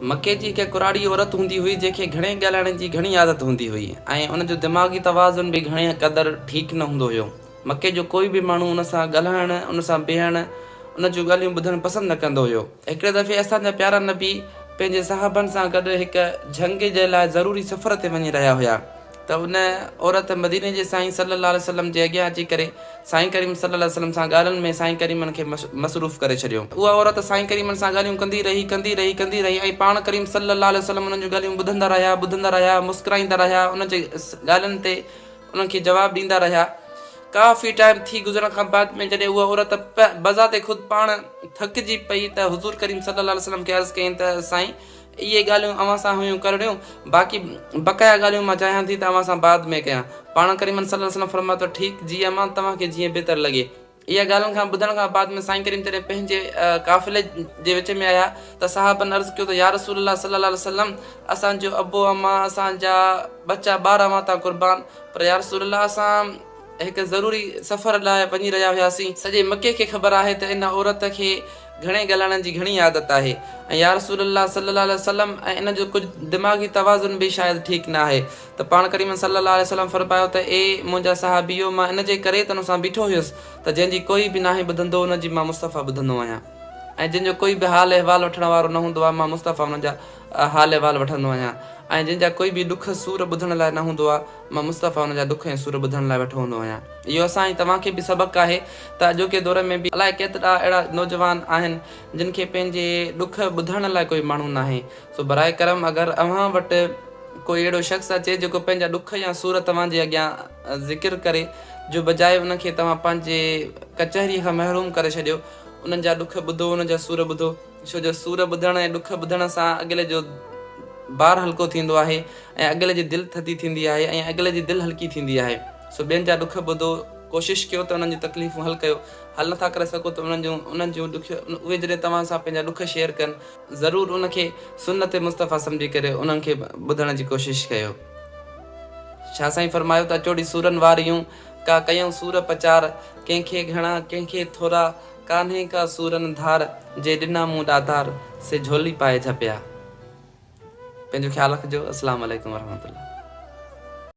مڪي جي هڪ ڪراڙي عورت هوندي هئي جنهن کي گهڻي ڳالهائڻ جي گهڻي عادت هوندي هئي ۽ ان جو دماغي توازن به گهڻي قدر ٺيڪ نه هوندو هيو. مڪي جو ڪوئي به ماڻهو ان سان ڳالهائڻ، ان سان بيهڻ، ان جون ڳالهيون ٻڌڻ پسند نه ڪندو هيو. هڪڙي دفعي اسان جا پيارا نبي پنهنجي صحابن سان گڏ هڪ جهنگ جي لاء ضروري سفر تي وڃي رهيا هيا ته ان عورت مديني جي سائين صلّي الله عليه وسلّم جي اڳيان اچي ڪري سائين ڪريم صلّي الله عليه وسلّم سان ڳالهين ۾ سائين ڪريمن کي مصروف ڪري ڇڏيو. اها عورت سائين ڪريمن سان ڳالهيون ڪندي رهي، ڪندي رهي، ڪندي رهي ۽ پاڻ ڪريم صلّي الله عليه وسلّم انهن جون ڳالهيون ٻڌندا رهيا، ٻڌندا رهيا، مسڪرائيندا رهيا، انهن جي ڳالهين تي انهن کي جواب ڏيندا رهيا. ڪافي ٽائيم ٿي گذرڻ کان بعد ۾ جڏهن اها عورت بذات خود پاڻ ٿڪجي پئي ته حضور ڪريم صلي الله عليه وسلم کي عرض ڪيائين ته سائين اهي ڳالهيون اوهان سان هيون ڪرڻيون باقي بقايا ڳالهيون مان چاهيان ٿي ته اوهان سان بعد ۾ ڪيان. پاڻ ڪريمن صلي الله عليه وسلم فرمايو ته ٺيڪ جي امان توهان کي جيئن بهتر لڳي. اها ڳالهين کان ٻڌڻ کان بعد ۾ سائين ڪريم جڏهن پنهنجي قافلي جي وچ ۾ آيا ته صحابن عرض ڪيو ته يارسول الله صلي الله عليه وسلم اسان جو ابو امان اسان جا ٻچا ٻار اوهان تان قربان پر يارسول الله اسان هڪ ضروري سفر لاء وڃي رهيا هياسين. سڄي مڪي کي خبر آهي ته ان عورت کي گهڻي ڳالهائڻ جي گهڻي عادت آهي ۽ يارسول الله صلي الله عليه وسلم ۽ ان جو ڪجهه دماغي توازن به شايد ٺيڪ نه آهي ته پاڻ ڪريم صلّي الله عليه وسلّم فرمايو ته اي منهنجا صحابيو! مان ان جي ڪري تن سان بيٺو هيس ته جنهن جي ڪوئي به ناهي ٻڌندو ان جي مان مصطفيٰ ٻڌندو آهيان ۽ جنهن جو ڪوئي به حال احوال وٺڻ وارو نه هوندو آهي مان مصطفيٰ انهن جا حال احوال وٺندو آهيان ۽ جنهن جا ڪوئي به ڏک سور ٻڌڻ لاء نه هوندو آهي مان مصطفيٰ انهن جا ڏک ۽ سور ٻڌڻ لاء ويٺو هوندو آهيان. اهو اسان ۽ توهان کي به سبق آهي ته اڄوڪي دور ۾ به الائي ڪيترا اهڙا نوجوان آهن جن کي پنهنجي ڏک ٻڌڻ لاء ڪوئي ماڻهو ناهي سو براء ڪرم اگر اوهان وٽ ڪوئي اهڙو شخص اچي جيڪو پنهنجا ڏک يا سور توهان جي اڳيان ذڪر ڪري جو بجاء ان کي توهان پنهنجي ڪچهريء کان محروم ڪري ڇڏيو انهن جا ڏک ٻڌو انهن جا سور ٻڌو ڇو جو سور ٻڌڻ ۽ ڏک ٻڌڻ سان اڳلي جو بار هلڪو ٿيندو آهي ۽ اڳلي جي دل ٿڌي ٿيندي آهي ۽ اڳلي جي دل هلڪي ٿيندي آهي سو ٻين جا ڏک ٻڌو ڪوشش ڪيو ته انهن جون تڪليفون حل ڪيو حل نٿا ڪري سگهو ته انهن جون انهن جون ڏکيو اهي جڏهن توهان سان پنهنجا ڏک شيئر ڪن ضرور ان کي سنت مصطفيٰ سمجهي ڪري انهن کي ٻڌڻ جي ڪوشش ڪيو. شاهه سائين فرمايو ته اچوڙي سورن واريون، ڪا ڪيون سور پچار، ڪنهن کي گهڻا ڪنهن کي ٿورا، ڪانهي ڪا سورن ڌار، جي ڏنا مون ڏاتار، سي جهولي پائي جهپيا. پنهنجو خيال رکجو. السلام عليڪم ورحمة الله.